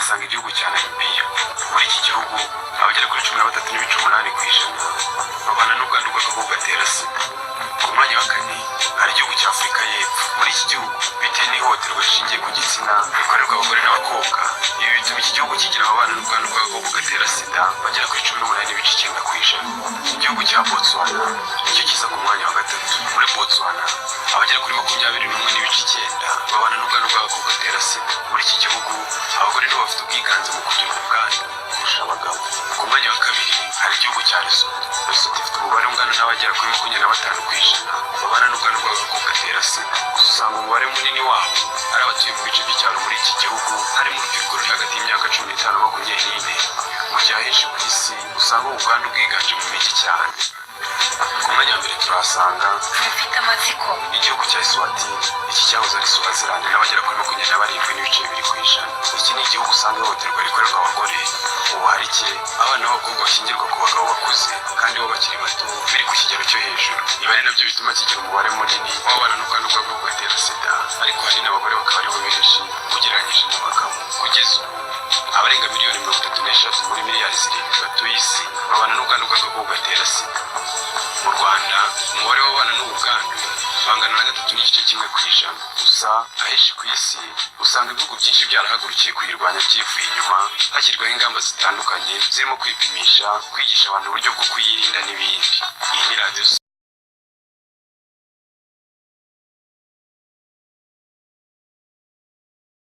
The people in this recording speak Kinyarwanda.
Turahasanga igihugu cya Namibiya. Muri iki gihugu, abagera kuri 13.8% babana n'ubwandu bw'agakoko gatera sida. Ku mwanya wa kane hari igihugu cya Afurika y'Epfo. Muri iki gihugu, bitewe n'ihohoterwa rishingiye ku gitsina rikorerwa abagore n'abakobwa, ibi bituma iki gihugu kigira ababana n'ubwandu bw'agakoko gatera sida bagera kuri 18.9%. Igihugu cya Botswana nicyo kiza ku mwanya wa gatatu. Muri Botswana, abagera kuri 21.9 babana n'ubwandu bw'agakoko gatera sida. Muri iki gihugu, abagore nibo bafite ubwiganze mu kugira ubu bwandu kurusha abagabo. Ku mwanya wa kabiri hari igihugu cya Lesotho. Lesotho ifite umubare ungana n'abagera kuri 25% babana n'ubwandu bw'agakoko gatera sida. Gusa usanga umubare munini wabo ari abatuye mu bice by'icyaro muri iki gihugu, harimo urubyiruko ruri hagati y'imyaka 15 na 24, mu gihe ahenshi ku isi usanga ubu bwandu bwiganje mu mijyi cyane. Ku mwanya wa mbere turahasanga Mufite amatsiko. igihugu cya Eswatini. Iki cyahoze ari Swaziland, n'abagera kuri 27.2%. Iki ni igihugu usanga ihohoterwa rikorerwa abagore, ubuharike, abana b'abakobwa bashyingirwa ku bagabo bakuze kandi bo bakiri bato biri ku kigero cyo hejuru. Ibi ari nabyo bituma kigira umubare munini w'abana n'ubwandu bw'agakoko gatera sida, ariko ahanini abagore bakaba aribo benshi ugereranyije n'abagabo. Kugeza ubu, abarenga miliyoni 33 muri miliyari 7 batuye isi babana n'ubwandu bw'agakoko gatera sida. Mu Rwanda, umubare w'ababana n'ubu bwandu bangana na 3.1% gusa. Ahenshi ku isi usanga ibihugu byinshi byarahagurukiye kuyirwanya byivuye inyuma, hashyirwaho ingamba zitandukanye zirimo kwipimisha, kwigisha abantu uburyo bwo kuyirinda n'ibindi. Iyi ni Radiyo.